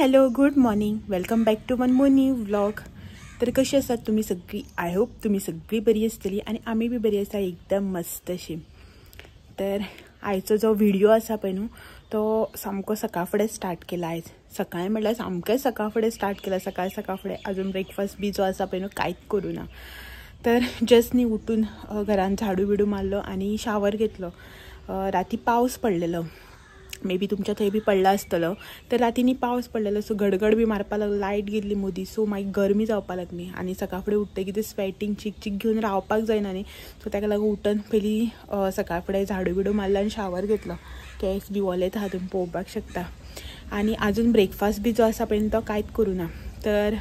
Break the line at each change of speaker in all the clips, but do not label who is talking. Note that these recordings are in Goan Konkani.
Hello good morning, welcome back to one more new vlog. तर कशी आसात तुम्ही सगळी? I hope तुम्ही सगळी बरी आसतली आनी आमी बी बरी आसा, एकदम मस्त अशी। तर आयचो जो व्हिडिओ आसा पळय न्हू तो सामको सकाळ फुडें स्टार्ट केला। आयज सकाळी म्हटल्यार सामकें सकाळ फुडें स्टार्ट केला, सकाळ सकाळ फुडें। अजून ब्रेकफास्ट बी जो आसा पळय न्हू कांयच करूं ना। तर जस्ट न्ही उठून घरान झाडू बिडू मारलो आनी शावर घेतलो। राती पावस पडलेलो, मे बी तुमच्या थंय बी पडला आसतलो। तर राती न्ही पावस पडलेलो, सो गडगड बी मारपाक लागलो, लायट गेल्ली मदीं, सो मागीर गरमी जावपाक लागली आनी सकाळ फुडें उठतकीर ते स्वेटींग चीक चीक घेवन रावपाक जायना न्ही। सो ताका लागून उठून पयलीं सकाळ फुडें झाडू बिडू मारलो आनी शावर घेतलो। केंस बी ओलेच आहा, तुमी पळोवपाक शकता। आनी आजून ब्रेकफास्ट बी जो आसा पळय तो कांयच करूं ना। तर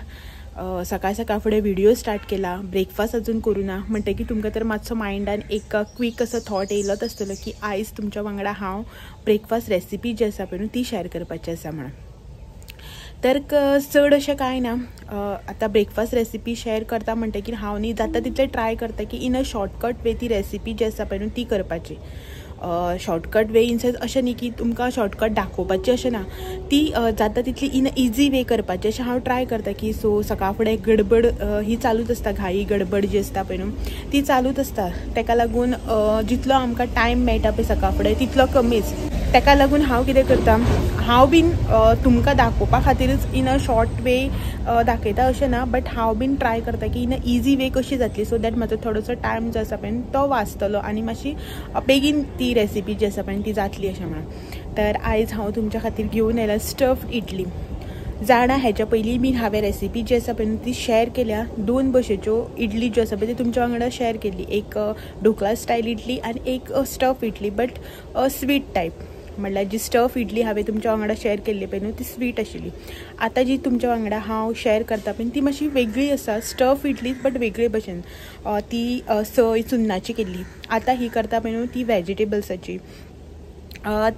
सकाळ सकाळ फुडें व्हिडिओ स्टार्ट केला, ब्रेकफास्ट अजून करूं ना। म्हणटकीर तुमकां तर मातसो मायंडान एक क्वीक असो थॉट येयलोच आसतलो की आयज तुमच्या वांगडा हांव ब्रेकफास्ट रेसिपी जी आसा पळय न्हू ती शेअर करपाची आसा म्हणून। तर चड अशें कांय ना, आतां ब्रेकफास्ट रेसिपी शेअर करता म्हणटकीर हांव न्ही जाता तितलें ट्राय करता की इन अ शॉर्टकट वे ती रेसिपी जी आसा पळय न्हू ती करपाची। शॉर्टकट वे इन सेन्स अशें न्ही की तुमकां शॉर्टकट दाखोवपाची अशें ना, ती जाता तितली इन इजी वे करपाची अशें हांव ट्राय करता। की सो सकाळ फुडें गडबड ही चालूच आसता, घाई गडबड जी आसता पळय न्हू ती चालूच आसता। ताका लागून जितलो आमकां टायम मेळटा पळय सकाळ फुडें तितलो कमीच। ताका लागून हांव कितें करता, हांव बीन तुमकां दाखोवपा खातीरच इन अ शॉर्ट वे दाखयता अशें ना, बट हांव बीन ट्राय करता की इन अ इजी वे कशी जातली, सो that म्हाजो थोडोसो टायम जो आसा पळय तो वाचतलो आनी मातशी बेगीन ती रेसिपी जी आसा पळय ती जातली अशें म्हणून। तर आयज हांव तुमच्या खातीर घेवन आयला स्टफ्ड इडली। जाणा हेच्या पयलीं बी हांवें रेसिपी जी आसा पळय ती शेअर केल्या, दोन भशेच्यो इडली ज्यो आसा पळय ती तुमच्या वांगडा शेअर केल्ली, एक ढोकळा स्टायल इडली आनी एक stuff idli, but sweet type. म्हणल्यार जी स्टफ इडली हांवें तुमच्या वांगडा शेअर केल्ली पळय न्हू ती स्वीट आशिल्ली। आतां जी तुमच्या वांगडा हांव शेअर करता पळय ती मातशी वेगळी आसा, स्टफ इडली बट वेगळे भशेन, ती सय चुन्नाची केल्ली। आतां ही करता पळय न्हू ती वेजिटेबल्साची।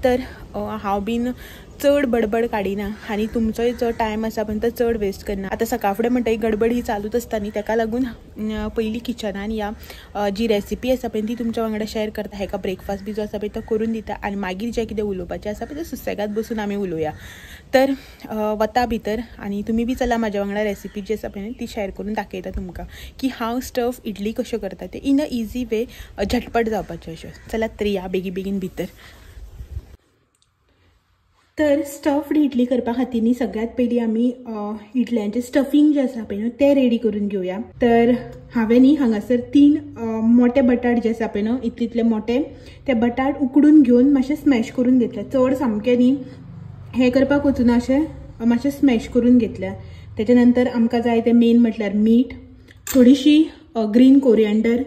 तर हांव बीन चड बडबड काडिना आनी तुमचोय जो टायम आसा पळय तो चड वेस्ट करना। आतां सकाळ फुडें म्हणटकीर गडबड ही चालूच आसता न्ही, ताका लागून पयलीं किचनान या जी रेसिपी आसा पळय ती तुमच्या वांगडा शेअर करता। हेका ब्रेकफास्ट बी जो आसा पळय तो करून दिता आनी मागीर जें कितें उलोवपाचें आसा पळय तें सुसेगाद बसून आमी उलोवया। तर वता भितर आनी तुमी बी चला म्हाज्या वांगडा रेसिपी जी आसा पळय ती शेअर करून दाखयता तुमकां की हांव स्टफ इडली कश्यो करता ते इन अ इजी वे, झटपट जावपाच्यो अश्यो। चलात तर या बेगी बेगीन भितर। तर स्टफ्ड इडली करपा खातीर न्ही सगळ्यात पयलीं आमी इडल्यांचें स्टफींग जें आसा पळय न्हू तें रेडी करून घेवया। तर हांवें न्ही हांगासर 3 मोठे बटाट जे आसा पळय न्हू इतले इतले मोठे ते बटाट उकडून घेवन मातशे स्मॅश करून घेतले। चड सामकें न्ही हें करपाक वचूना, अशें मातशें स्मॅश करून घेतल्या। तेच्या नंतर आमकां जाय तें मेन म्हटल्यार मीठ, थोडीशी ग्रीन कोरिएंडर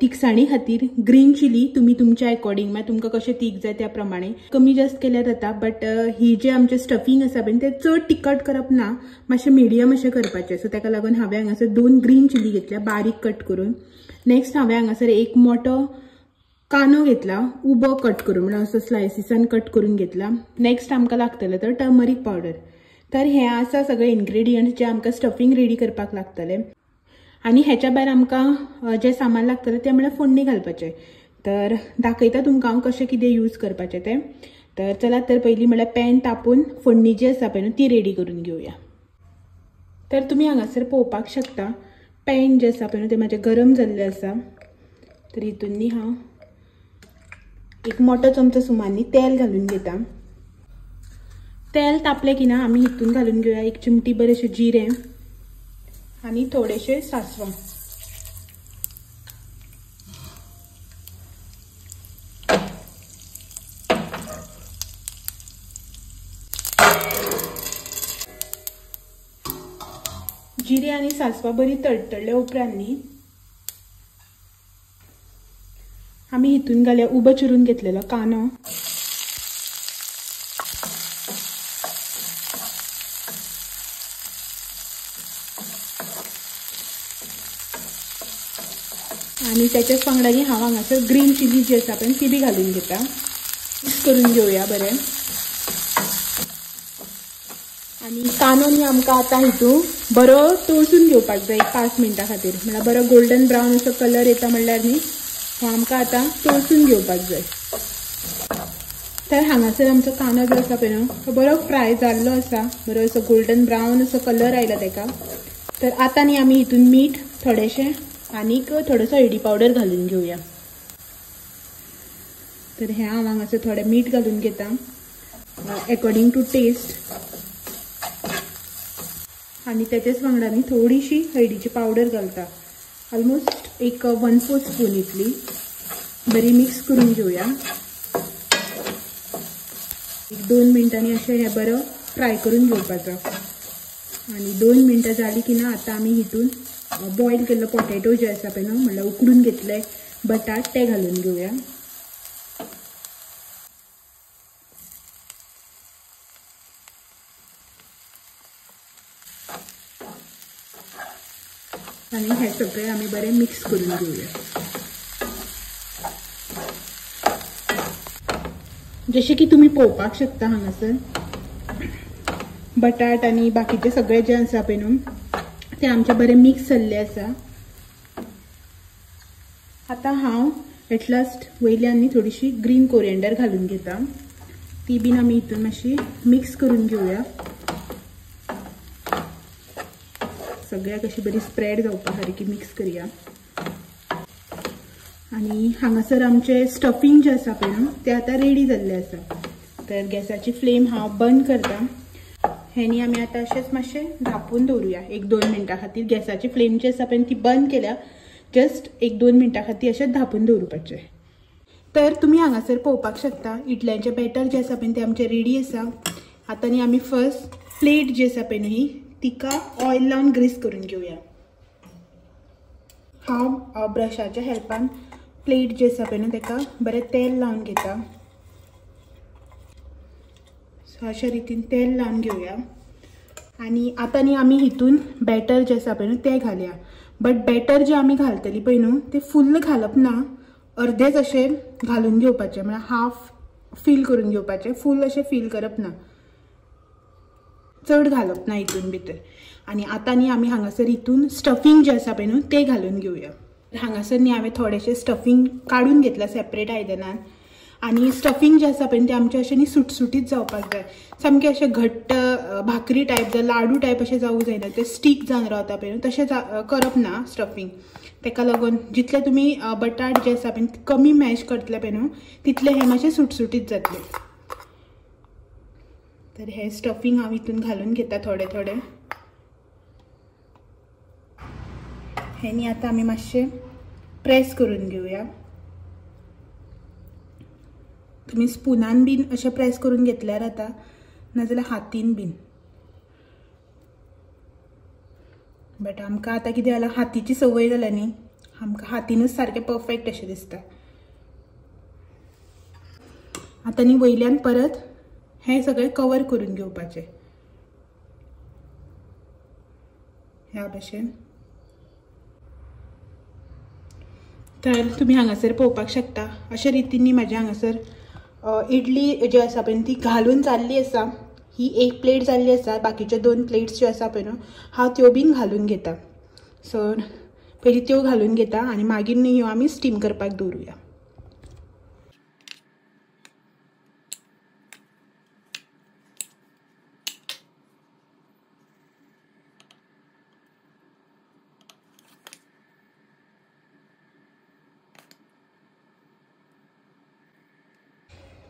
तिखसाणी खातीर, ग्रीन चिली तुमी तुमच्या एकॉर्डिंग, मागीर तुमकां कशें तीख जाय त्या प्रमाणे कमी जास्त केल्यार जाता, बट he जे आमचें स्टफींग आसा पळय तें चड तिखट करप ना, मातशें मिडियम अशें करपाचें। सो ताका लागून हांवें हांगासर 2 ग्रीन चिली घेतल्या बारीक कट करून। नेक्स्ट हांवें हांगासर एक मोठो कांदो घेतला उबो कट करून, म्हणल्यार असो स्लायसिसान कट करून घेतला। नेक्स्ट आमकां लागतलें तर टर्मरीक पावडर। तर हे आसा सगळे इन्ग्रेडियंट्स जे आमकां स्टफींग रेडी करपाक लागतले। आनी हेच्या भायर आमकां जें सामान लागतलें तें म्हळ्यार फोडणी घालपाचें। तर दाखयता तुमकां हांव कशें कितें यूज करपाचें तें। तर चलात तर पयलीं म्हळ्यार पॅन तापून फोडणी जी आसा पळय न्हू ती रेडी करून घेवया। तर तुमी हांगासर पळोवपाक शकता पॅन जें आसा पळय न्हू तें म्हाजें गरम जाल्लें आसा। तर हितून न्ही हांव एक मोठो चमचो सुमार न्ही तेल घालून घेता। तेल तापलें की ना आमी हितून घालून घेवया एक चिमटी बरें अशें जिरें आनी थोडेशे सासवां। जिरे आनी सासवां बरी तडतडले उपरांत न्ही आमी हितून घालया उबो चिरून घेतलेलो कांदो, आनी त्याच्याच वांगडा न्ही हांव हांगासर ग्रीन चिली जी आसा पळय ती बी घालून घेता। मिक्स करून घेवया बरें। आनी कांदो न्ही आमकां आतां हितून बरो तळसून घेवपाक जाय 5 मिनटां खातीर, म्हणल्यार बरो गोल्डन ब्रावन असो कलर येता म्हणल्यार न्ही हो आमकां आतां तळसून घेवपाक जाय। तर हांगासर आमचो कांदो जो आसा पळय न्हू तो बरो फ्राय जाल्लो आसा, बरो असो गोल्डन ब्रावन असो कलर आयला तेका। तर आतां न्ही आमी हितून मीठ थोडेशें आनीक थोडोसो हळदी पावडर घालून घेवया। तर हें हांव हांगासर थोडें मीठ घालून घेता एकॉर्डिंग टू टेस्ट, आनी तेचेच वांगडा न्ही थोडीशी हळदीची पावडर घालता, ऑलमोस्ट एक 1/4 स्पून इतली। बरी मिक्स करून घेवया। एक 2 मिनटांनी अशें हें बरो फ्राय करून घेवपाचो। आनी 2 मिनटां जाली की ना आतां आमी हितून बॉयल केल्लो पोटेटो जे आसा पळय न्हू, म्हणल्यार उकडून घेतले बटाट, ते घालून घेवया। आनी हे सगळे आमी बरें मिक्स करून घेवया। जशें की तुमी पळोवपाक शकता हांगासर बटाट आनी बाकीचे सगळे जे आसा पळय न्हू ते आमचे बरे मिक्स जाल्ले आसा। आतां हांव एट लास्ट वयल्यान न्ही थोडीशी ग्रीन कोरिएंडर घालून घेता, ती बीन आमी हितून मातशी मिक्स करून घेवया। सगळ्याक अशी बरी स्प्रेड जावपा सारकी मिक्स करया। आनी हांगासर आमचे स्टफिंग जे आसा पळय न्हू ते आतां रेडी जाल्ले आसा। तर गॅसाची फ्लेम हांव बंद करता। हें आमी आतां अशेंच मातशें धांपून दवरुया 1-2 मिनटां खातीर। गॅसाची फ्लेम जी आसा पळय ती बंद केल्या, जस्ट 1-2 मिनटां खातीर अशेंच धांपून दवरुपाचें। तर तुमी हांगासर पळोवपाक शकता इडल्यांचें बॅटर जें आसा पळय तें आमचें रेडी आसा। आतां न्ही आमी फर्स्ट प्लेट जी आसा पळय न्हू ही तिका ऑयल लावन ग्रीस करून घेवया। हांव ब्रशाच्या हेल्पान प्लेट जी आसा पळय न्हू तेका बरें तेल लावन घेता। सो अशा रितीन तेल लावन घेवया। आनी आतां न्ही आमी हितून बॅटर जें आसा पळय न्हू तें घालया। बट बॅटर जें आमी घालतली पळय न्हू तें फुल्ल घालप ना, अर्देच अशें घालून घेवपाचें, म्हळ्यार हाफ फील करून घेवपाचें, फूल अशें फील करप ना, चड घालप ना हितून भितर। आनी आतां न्ही आमी हांगासर हितून स्टफिंग जें आसा पळय न्हू तें घालून घेवया। हांगासर न्ही हांवें थोडेशें स्टफिंग काडून घेतलां सेपरेट आयदनान। आनी स्टफिंग जें आसा पळय तें आमचें अशें न्ही सुटसुटीत जावपाक जाय, सामकें अशें घट्ट भाकरी टायप जावं लाडू टायप अशें जावूं जायना, तें स्टीक जावन रावता पळय न्हू तशें करप ना स्टफिंग। तेका लागून जितलें तुमी बटाट जे आसा पळय कमी मॅश करतले पळय न्हू तितलें हें मातशें सुटसुटीत जातलें। तर हें स्टफिंग हांव हितून घालून घेता थोडें थोडें। हें न्ही आतां आमी मातशें प्रेस करून घेवया। तुमी स्पुनान बीन अशें प्रेस करून घेतल्यार जाता, नाजाल्यार हातीन बीन। बट आमकां आतां कितें जालां, हातीची संवय जाल्या न्ही, आमकां हातीनूच सारकें परफेक्ट अशें दिसता। आतां न्ही वयल्यान परत हें सगळें कवर करून घेवपाचें ह्या भशेन। तर तुमी हांगासर पळोवपाक शकता अशा रितीन म्हाज्या हांगासर इडली जी आसा पळय ती घालून जाल्ली आसा। ही एक प्लेट जाल्ली आसा, बाकीच्यो 2 प्लेट्स ज्यो आसा पळय न्हू हांव त्यो बीन घालून घेता। सो पयलीं त्यो घालून घेता आनी मागीर न्ही ह्यो आमी स्टीम करपाक दवरुया।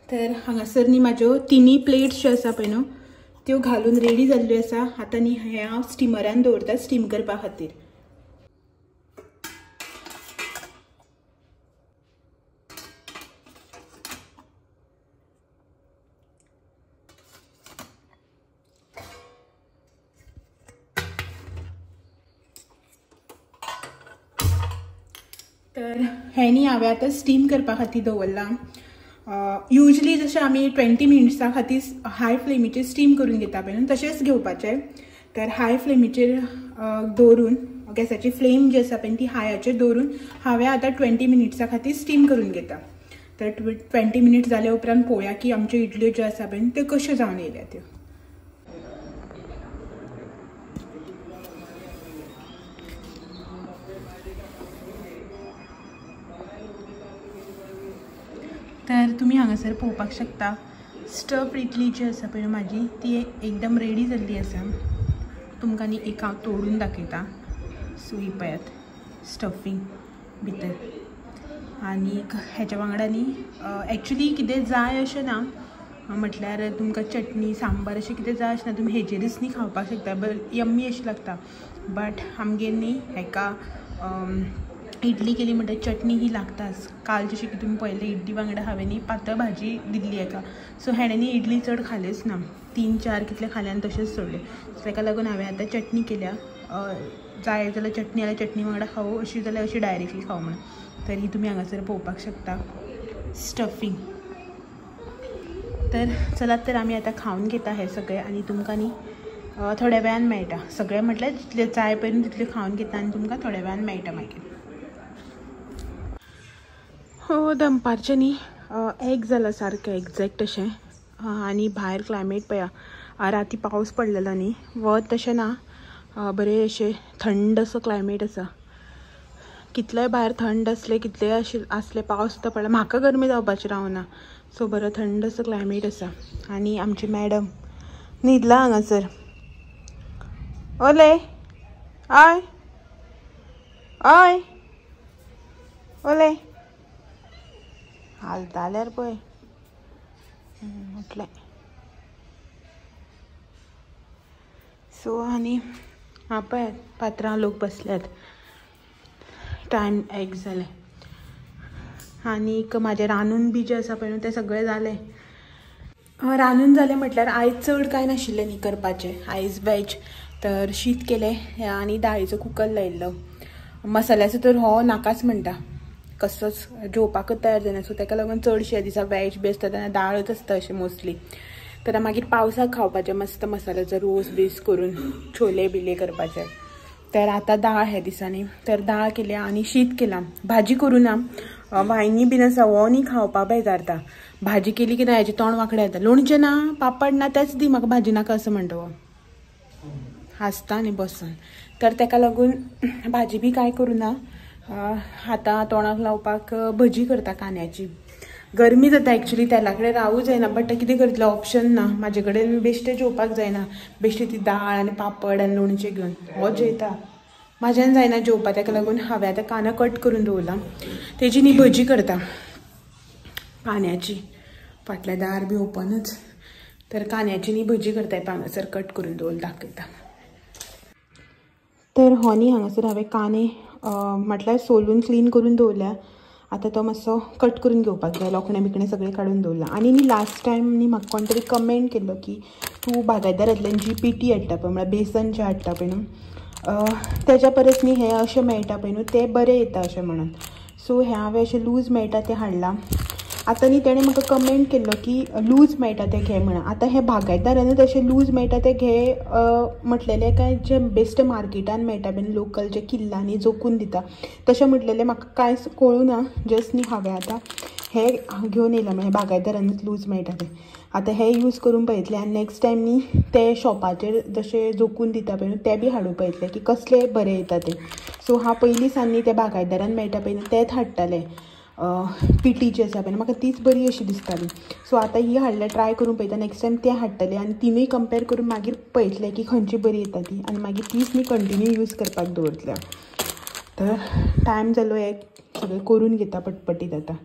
तर हांगासर न्ही म्हाज्यो तिनूय प्लेट्स ज्यो आसा पळय न्हू त्यो घालून रेडी जाल्ल्यो आसा। आतां न्ही हें हांव स्टिमरान दवरता स्टीम करपा खातीर। तर हें न्ही हांवें आतां स्टीम करपा खातीर दवरलां। युजली जशें आमी 20 मिनट्सां खातीर हाय फ्लेमीचेर स्टीम करून घेता पळय न्हू तशेंच घेवपाचें। तर हाय फ्लेमीचेर दवरून गॅसाची फ्लेम जी आसा पळय ती हायाचेर दवरून हांवें आतां 20 मिनट्सां खातीर स्टीम करून घेता। तर 20 मिनट्स जाल्या उपरांत पळोवया की आमच्यो इडल्यो ज्यो आसा पळय त्यो कश्यो जावन येयल्या त्यो। तर तुमी हांगासर पळोवपाक शकता स्टफ इडली जी आसा पळय म्हाजी ती एकदम रेडी जाल्ली आसा. तुमकां न्ही एक हांव तोडून दाखयता. सो ही पळयात स्टफींग भितर आनीक हेच्या वांगडा न्ही एक्चुली कितें जाय अशें ना, म्हटल्यार तुमकां चटणी सांबार अशें कितें जाय अशें ना, तुमी हेजेरूच न्ही खावपाक शकता, बट यम्मी अशी लागता. बट आमगेर न्ही हेका इडली केली म्हणटकीर चटणी ही लागताच. काल जशें की तुमी पळयलें इडली वांगडा हांवें न्ही पातळ भाजी दिल्ली हेका, सो हेणें न्ही इडली चड खालेच ना, 3-4 कितले खाले आनी तशेंच सोडलें. सो तेका लागून हांवें आतां चटणी केल्या. जाय जाल्यार चटणी जाल्यार चटणी वांगडा खावं, अशी जाल्यार अशी डायरेक्टली खावं म्हणून. तर ही तुमी हांगासर पळोवपाक शकता स्टफींग. तर चलात तर आमी आतां खावन घेता हें सगळें आनी तुमकां न्ही थोड्या वेळान मेळटा. सगळें म्हटल्यार जितलें जाय पळय तितलें खावन घेता आनी तुमकां थोड्या वेळान मेळटा मागीर. हो दनपारचें न्ही एक जालां सारकें एग्जॅक्ट अशें. आनी भायर क्लायमेट पळया, राती पावस पडलेलो न्ही, वत तशें ना, बरें अशें थंड असो क्लायमेट आसा. कितलेय भायर थंड आसलें, कितलेय अशें आसलें, पावस सुद्दां पडला, म्हाका गरमी जावपाची रावना. सो बरो थंड असो क्लायमेट आसा. आनी आमची मॅडम न्हिदला हांगासर. ओले I I ओले हालता जाल्यार पळय म्हटलें. सो आनी हा पळयात पात्रां लोक बसल्यात, टायम एक जालें. आनीक म्हाजें रांदून बी जें आसा पळय न्हू तें सगळें जालें. रांदून जालें म्हटल्यार आयज चड कांय नाशिल्लें न्ही करपाचें, आयज वेज. तर शीत केलें आनी दाळीचो कुकर लायिल्लो. मसाल्याचो तर हो नाकाच म्हणटा, कसोच जेवपाकच तयार जायना. सो ताका लागून चडशे दिसा वेज बी आसता तेन्ना दाळच आसता अशें मोस्टली. तर मागीर पावसाक खावपाचें मस्त मसाल्याचो रोस बीस करून छोले बिले करपाचे. तर आतां दाळ ह्या दिसांनी, तर दाळ केल्या आनी शीत केलां. भाजी करूं ना, वांयगी बीन आसा हो न्ही खावपा बेजारता. भाजी केली की ना हेजें तोंड वांकडें जाता, लोणचें ना पापड ना तेंच दी म्हाका, भाजी नाका असो म्हणटा हो, हांसता न्ही बसून. तर ताका लागून भाजी बी कांय करूं ना. आतां तोंडाक लावपाक भजी करता कांद्याची. गरमी जाता एक्चुली, तेला कडेन रावूं जायना, बट कितें करतलें ऑप्शन ना म्हाजे कडेन. बेश्टें जेवपाक जायना, बेश्टें ती दाळ आनी पापड आनी लोणचें घेवन हो जेयता, म्हाज्यान जायना जेवपाक. ताका लागून हांवें आतां कांदो कट करून दवरला, तेजी न्ही भजी करता कांद्याची. फाटलें दार बी ओपनच, तर कांद्याची न्ही भजी करता. हांगासर कट करून दवरला, दाखयता. तर हो न्ही हांगासर हांवें कांदे म्हटल्यार सोलून क्लीन करून दवरल्या. आतां तो मातसो कट करून घेवपाक जाय, लोखणें बिकणें सगळें काडून दवरलां. आनी न्ही लास्ट टायम न्ही म्हाका कोण तरी कमेंट केल्लो की तूं बागायतदारांतल्यान जी पिटी हाडटा पळय, म्हळ्यार बेसन जें हाडटा पळय न्हू, तेज्या परस न्ही हें अशें मेळटा पळय न्हू तें बरें येता अशें म्हणून. सो हें हांवें अशें लूज मेळटा तें हाडलां. आतां न्ही तेणें म्हाका कमेंट केल्लो की लूज मेळटा तें घे म्हणून. आतां हें बागायतदारानूच अशें लूज मेळटा तें घे म्हटलेलें काय जें बेश्टें मार्केटान मेळटा बीन लोकल जे किल्लांनी जोकून दिता तशें म्हटलेलें म्हाका कांयच कळूं ना. जस्ट न्ही हांवें आतां हें घेवन येयलां, म्हळ्यार बागायतदारानूच लूज मेळटा तें. आतां हें यूज करून पळयतलें आनी नेक्स्ट टायम न्ही ते शॉपाचेर जशें जोकून दिता पळय न्हू तें बी हाडूं पळयतलें की कसलें बरें येता तें. सो हांव पयलीं सान न्ही तें बागायतदारान मेळटा पळय न्हू तेंच हाडटालें, पिटी जी आसा पळय म्हाका तीच बरी अशी दिसताली. सो आतां ही हाडल्या ट्राय करून पळयता, नेक्स्ट टायम तें हाडटलें आनी तिनूय कंपेर करून मागीर पळयतलें की खंयची बरी येता ती, आनी मागीर तीच न्ही कंटिन्यू यूज करपाक दवरतलें. तर टायम जालो एक, सगळें करून घेता पटपटीत आतां.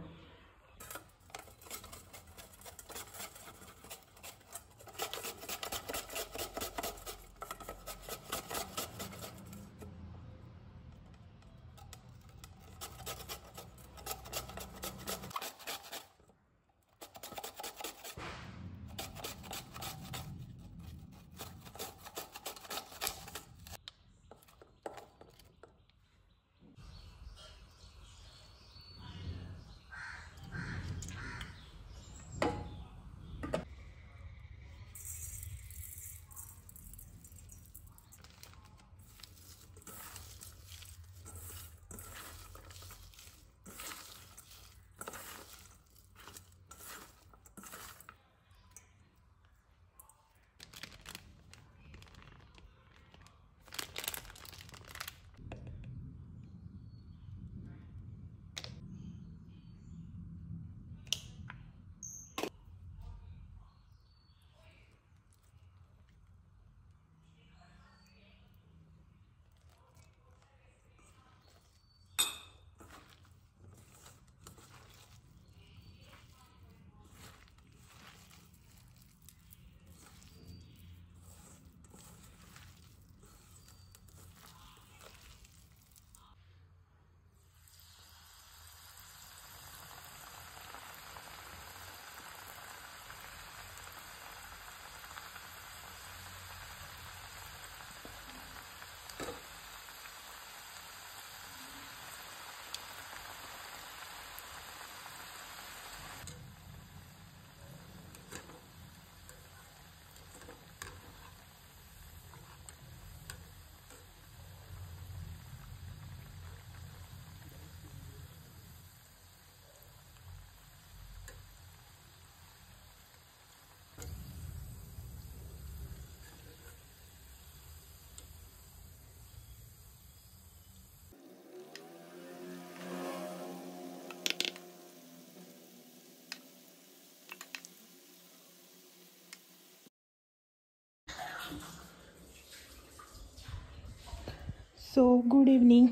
So good evening.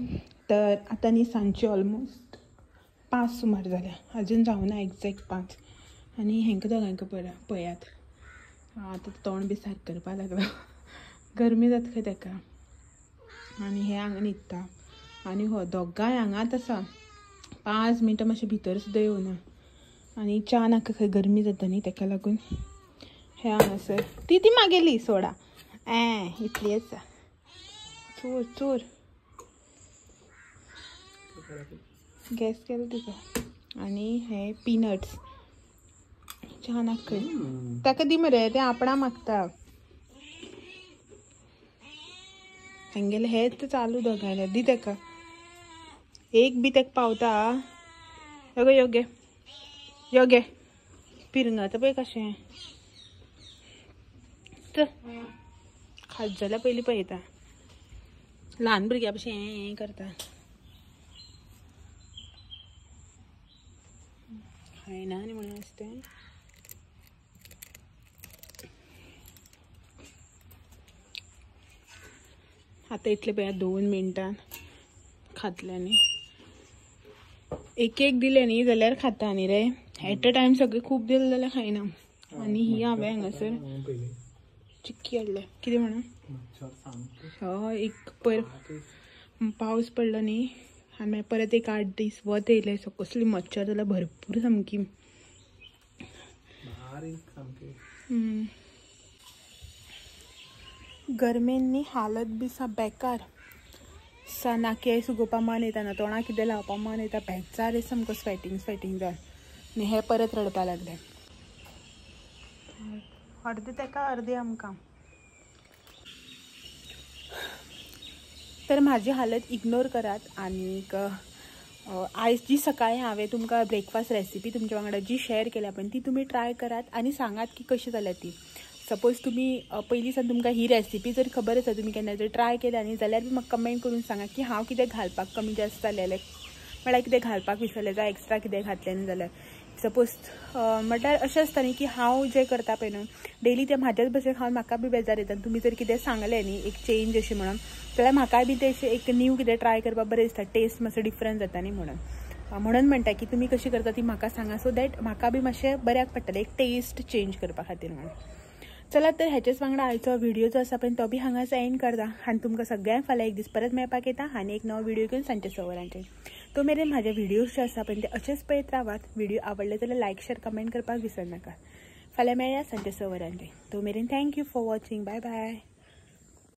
तर आतां न्ही सांजचे ऑलमोस्ट 5 सुमार जाल्या, अजून जावना एग्जॅक्ट 5. आनी हेंकां दोगांक पळयात आतां तोंड बी सारकें करपाक लागला, गरमी जाता खंय तेका. आनी हे हांगा न्हिदता आनी हो दोगांय हांगाच आसा, 5 मिनटां मातशें भितर सुद्दां येवना. आनी च्या नाका खंय, गरमी जाता न्ही तेका लागून. हे हांगासर ती ती मागेली सोडा इतली आसा. चोर चोर गॅस केलो तिचो. आनी हे पिनट्स च्या नाका खंय, ताका दी मरे, ते आपणा मागता. हेंगेलें हेंच चालू दोगांयले, दी तेका एक बी तेका पावता. योगे योगे योगे पिरंगाता पळय कशें, चल खात जाल्यार पयलीं पळयता, ल्हान भुरग्या भशेन हें करता. खायना न्ही म्हणून आसता. आतां इतले पळया 2 मिनटां खातले न्ही, एक एक दिले न्ही जाल्यार खाता न्ही रे, एट अ टायम सगळे खूब दिले जाल्यार खायना. आनी ही हांवें हांगासर चिक्की हाडल्या, कितें म्हणून हय एक पयर पावस पडलो न्ही आनी मागीर परत एक 8 दीस वत येयलें, सो कसली मच्छर जाल्यार भरपूर सामकी. गरमेन न्ही हालत बी सा बेकार सा, ना केंस सुकोवपा मन येता ना तोंडाक कितें लावपा मन येता, बेजार सामको स्वेटिंग स्वेटिंग जावन. आनी हे परत रडपा लागले, अर्दे तेका अर्दे आमकां. तर म्हाजी हालत इग्नोर करात. आनीक आयज जी सकाळी हांवें तुमकां ब्रेकफास्ट रेसिपी तुमच्या वांगडा जी शेअर केल्या पण ती तुमी ट्राय करात आनी सांगात की कशी जाल्या ती. सपोज तुमी पयलीं सावन तुमकां ही रेसिपी जर खबर आसा, तुमी केन्ना जर ट्राय केल्या न्ही जाल्यार बी म्हाका कमेंट करून सांगा की हांव कितें घालपाक कमी जास्त जालें, म्हळ्यार कितें घालपाक विसरलें जावं एक्स्ट्रा कितें घातलें न्ही जाल्यार. सपोज म्हटल्यार अशें आसता न्ही की हांव जें करता पळय न्हू डेली तें म्हाज्याच भशेन खावन म्हाका बी बेजार येता. तुमी जर कितें सांगलें न्ही एक चेंज अशें म्हणून जाल्यार म्हाकाय बी तें अशें एक न्यू कितें ट्राय करपाक बरें दिसता, टेस्ट मातसो डिफरंट जाता न्ही म्हणून. म्हणून म्हणटा की तुमी कशी करता ती म्हाका सांगा, सो that म्हाका बी मातशें बऱ्याक पडटलें एक टेस्ट चेंज करपा खातीर म्हणून. चला तर हेचेच वांगडा आयचो व्हिडिओ जो आसा पळय तो बी हांगाच एंड करता. आनी तुमकां सगळ्यांक फाल्यां एक दीस परत मेळपाक येता आनी एक नवो व्हिडिओ घेवन सांजचे 6 वरांचेर. तो मेरेन म्हाजे व्हिडियोज जे आसा पळय ते अशेच पळयत रावात. व्हिडिओ आवडले जाल्यार लायक शेअर कमेंट करपाक विसरनाका. फाल्यां मेळया सांजचे 6 वरांचेर. तो मेरेन thank you for watching. Bye bye.